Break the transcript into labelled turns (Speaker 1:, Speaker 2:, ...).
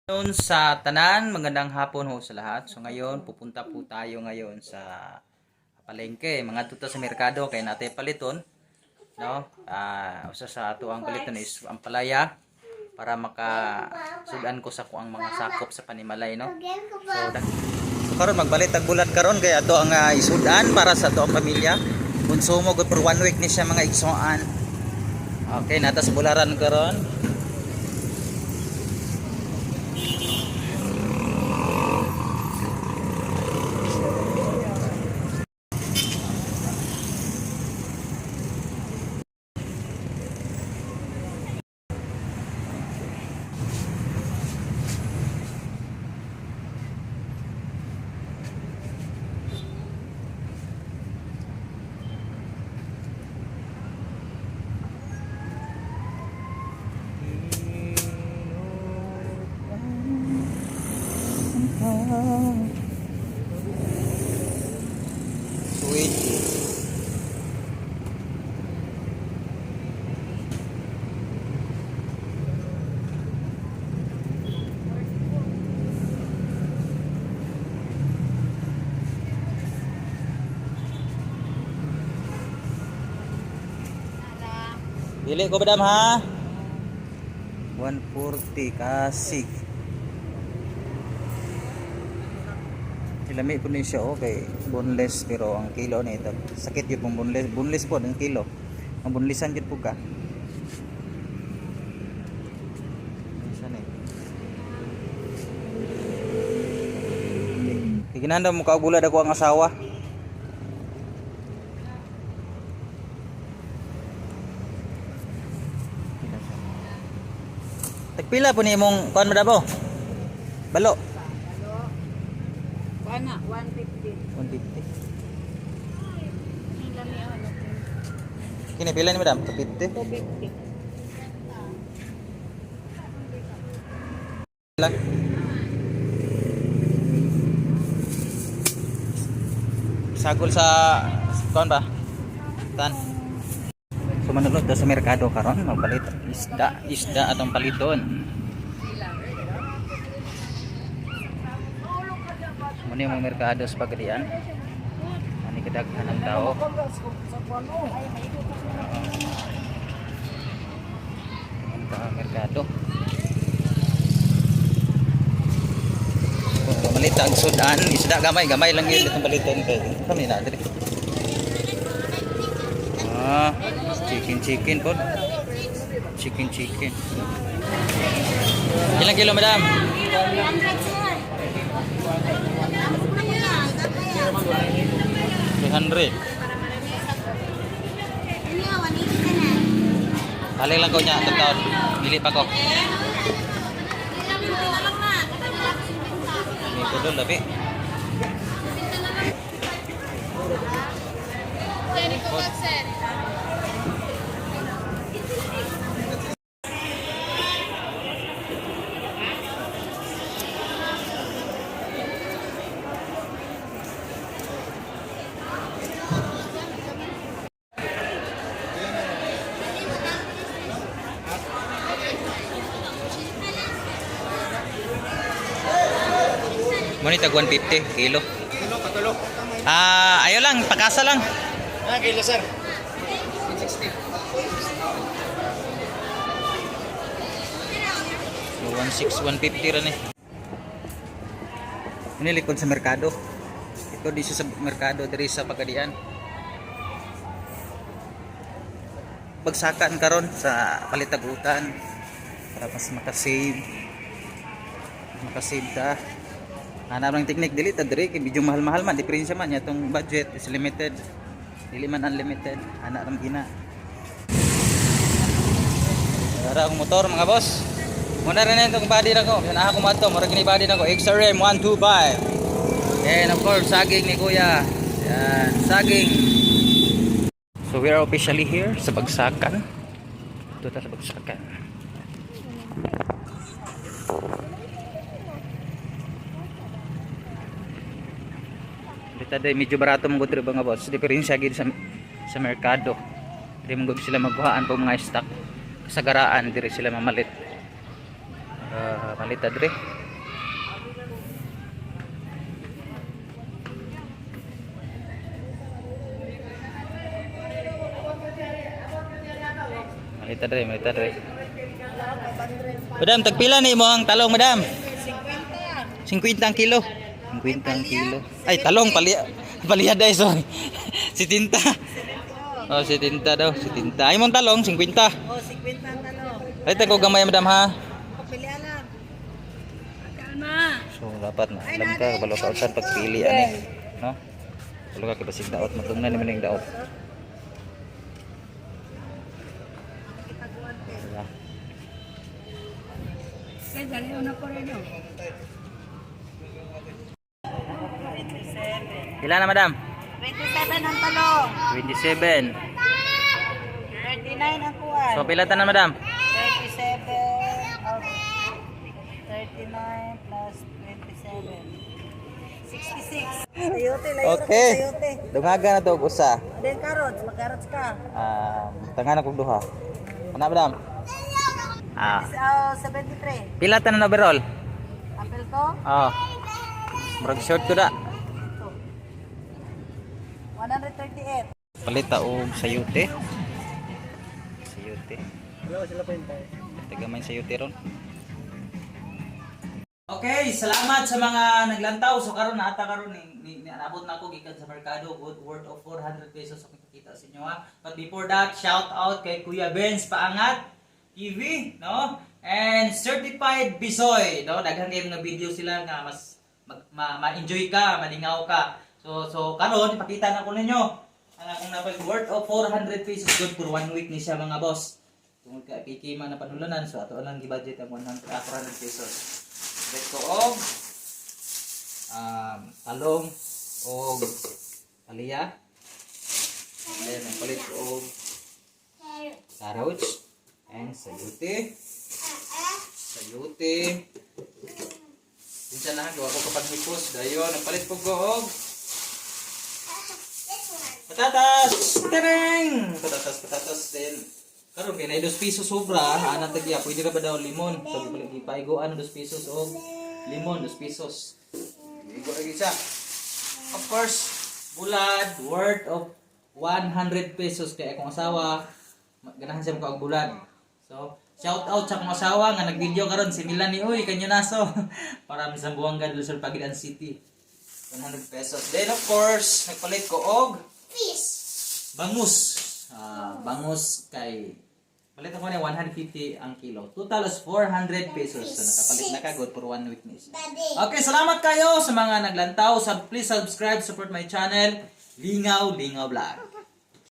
Speaker 1: Noon sa tanan, magandang hapon ho sa lahat. So ngayon, pupunta po tayo ngayon sa palengke. Mga tuta sa merkado kay natay paliton. No? Usa sa ato ang paliton is ang palaya para makasudan ko sa kuang mga sakop sa panimalay, no? So karon magbalit tag bulat karon kay ato ang isudan para sa ato ang pamilya. Konsumo gud for one week ni siya, mga igsoan. Okay, nata sa bularan karon. Sweet. Dili ko badam ha. 140 kasig. Ilami po ni siya, okay. Boneless pero ang kilo ni ito. Sakit yun pong boneless. Boneless po ang kilo. Ang bonelessan yun po ka. Siya ni. Tignan mo kaugulad ako ang asawa. Tagpila po ni imong kuan madabo? Balo.
Speaker 2: Kuan na, 150.
Speaker 1: 150.
Speaker 2: Ang lami ano.
Speaker 1: Kini pila ni madam? 250.
Speaker 2: 250.
Speaker 1: Lang. Sagol sa kuan ba? Tan. So manulod sa merkado karon magpalit isda, isda atong paliton. Muna yung mga merkado sa Pagadian. Ani kadaghan ng tao. Ang merkado. Pamalit ang sudan, isda gamay, gamay lang yun itong paliton kay. Kami na diri. Ah, chicken chicken po. Chicken chicken. Ilang kilo, madam? 300. Balik lang ko niya, taon. Dili pa ko. Ini ko doon, labi. Muna tag 150 kilo.
Speaker 3: Kilo, katulo.
Speaker 1: Ah, ayo lang, pakasa lang.
Speaker 3: Ah, kilo, sir. 160.
Speaker 1: So 16 150 ra ni. Ini likod sa merkado. Ito di siya sa merkado diri sa Pagadian. Bagsakan karon sa palitagutan para mas makasave. Makasave ta. Hanap lang teknik dili ta diri kay medyo mahal-mahal man, diferensya man nya tong budget is limited. Dili man unlimited, ana lang gina. Tara ang motor, mga boss. Muna rin na itong body na ko. Yan ako mato, murag ni body na ko. XRM 125. And of course, saging ni Kuya. Yan, saging. So we are officially here sa Bagsakan. Ito ta sa Bagsakan. Dito day medyo barato mong gud mga boss. Diferensya gid sa merkado. Dili mong gud sila magkuhaan po mga stock. Kasagaraan diri sila mamalit. Palit ta dre. Malita dre, malita dre. Madam, tagpila ni mo ang talong, madam? 50 ang kilo. 50 ang kilo. Ay, talong pali paliyad ay, sorry. 70. Oh, 70 daw, 70. Ay mong talong 50.
Speaker 2: Oh, 50 ang talong.
Speaker 1: Ay, ko gamay, madam, ha.
Speaker 2: Pili alam. Kalma.
Speaker 1: So dapat na alam ka kabalo ka usan pagpili ani, no? Kabalo ka kay basig daot matungnan nimo ning daot. Diba?
Speaker 2: Kaya dali na ko rin.
Speaker 1: Pila na, madam?
Speaker 2: 27 ang talong.
Speaker 1: 27.
Speaker 2: 39 ang kuwan.
Speaker 1: So pila tanan, madam?
Speaker 2: 37 of 39 plus 27. 66. Sayote, layo
Speaker 1: Okay.
Speaker 2: Sayote.
Speaker 1: Dungaga na to og usa.
Speaker 2: Then carrots, mag-carrots ka.
Speaker 1: Tangan na kog duha. Ana, madam? Ah,
Speaker 2: Oh, 73.
Speaker 1: pila tanan overall?
Speaker 2: Apel ko?
Speaker 1: Oh. Murag short ko da.
Speaker 2: Ito. 138.
Speaker 1: Palita og sayute. Sayute.
Speaker 3: Wala sila pa yun tayo.
Speaker 1: Tagamay sayute ron. Okay, salamat sa mga naglantaw. So karon na ata karon ni naabot na ako gikan sa merkado, good worth of 400 pesos akong ipakita sa inyo ha. But before that, shout out kay Kuya Benz Paangat TV, no? And Certified Bisoy, no? Daghan kay mga video sila nga mas ma-enjoy ka, malingaw ka. So karon ipakita na ko ninyo ang akong napag worth of 400 pesos, good for one week ni siya, mga boss. Tungod kay PK man na panulanan, so ato lang gi-budget ang 100 400 pesos. Bet ko og talong og palya. And then nagpalit ko og carrots and sayute. Sayute. Pinsa na gawa ko kapag hipos. Dayon, nagpalit ko og patatas! Tarang! Patatas, patatas. Then, karon kay na 2 pesos sobra, ana tagya, pwede ra ba daw limon? So, gipaiguan 2 pesos og limon, 2 pesos. Igo lagi siya. Of course, bulad worth of 100 pesos kay akong asawa. Ganahan siya og bulad. So, shout out sa akong asawa nga nag-video karon si Milani uy kanyo naso para sa Buanga del Sur Pagidan City. 100 pesos. Then of course, nagpalit ko og bangus. Ah, bangus kay palit ako ni 150 ang kilo. Total is 400 pesos. So nakapalit na ka, good for one week ni siya. Okay, salamat kayo sa mga naglantaw. Please subscribe, support my channel. Lingaw Lingaw Vlog.